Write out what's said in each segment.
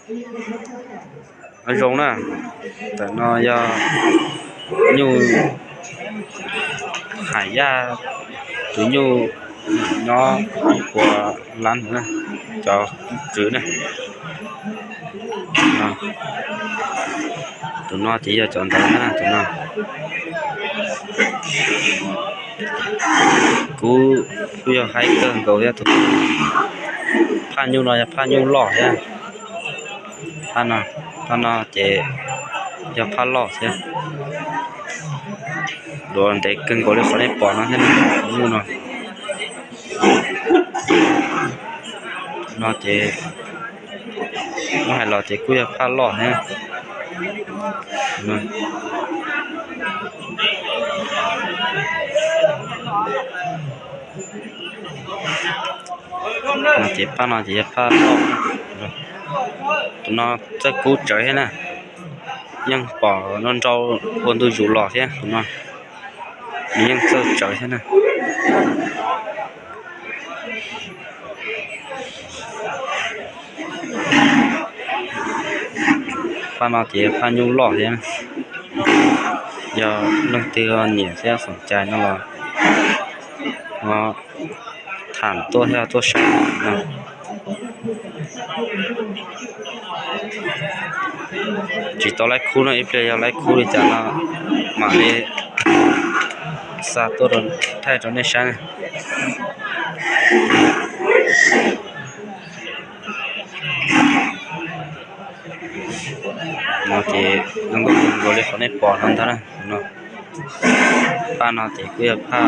Nyob zoo na, ntawm no yog nyuj Haj Yaj, tus nyuj nyob ib puas lab na, cov kwv na. Tus no ces yog cov ntawd na, tus no. Kuv kuj yog haib kawg nkaus thiab tus. Phaj nyuj no yog phaj nyuj loj thiab. Phaj no, phaj no ces yog phaj loj thiab. Duav ntev kawg nkaus li qhov nej pom no thiab, nyuj no. No ces muab hais los ces kuj yog phaj loj thiab. No ces phaj no ces yog phaj loj. Tus no txawj kub tsawv thiab na, yeej pom nrau nrau ua ntu zus los thiab, tus no nws yeej txawj tsawv thiab na. Phaj no ces phaj nyuj loj thiab, yog leej twg nyiam thiab xoom cai no los tham tuaj thiab tuaj saib. Tsis tau laib khub no, ib pliag yog laib khub li cas no mam li xa tuaj thaij rau nej saib na. No ces zoo nkauj kawg nkaus li qhov nej pom no ntag na. Phaj no ces kuj yog phaj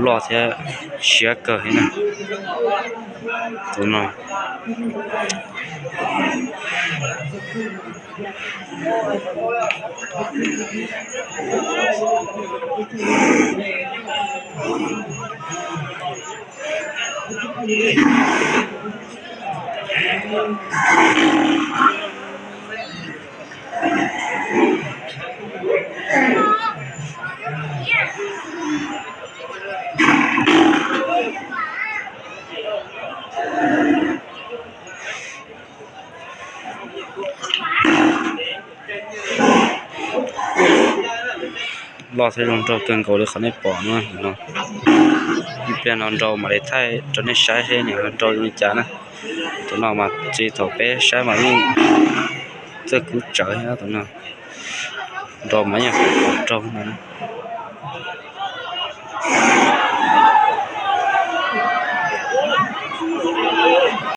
loj thiab siab kawg thiab na. Tus no loj thiab zoo nraug kawg nkaus li qhov nej pom no. Ib pliag no nrau mam li thaij rau nej saib seb nws nrau zoo li cas na. Tus no mas txij thaum peb saib mas yeej txawj kub tsawv thiab tus no. Nrau mas yeej qhuav raug no na.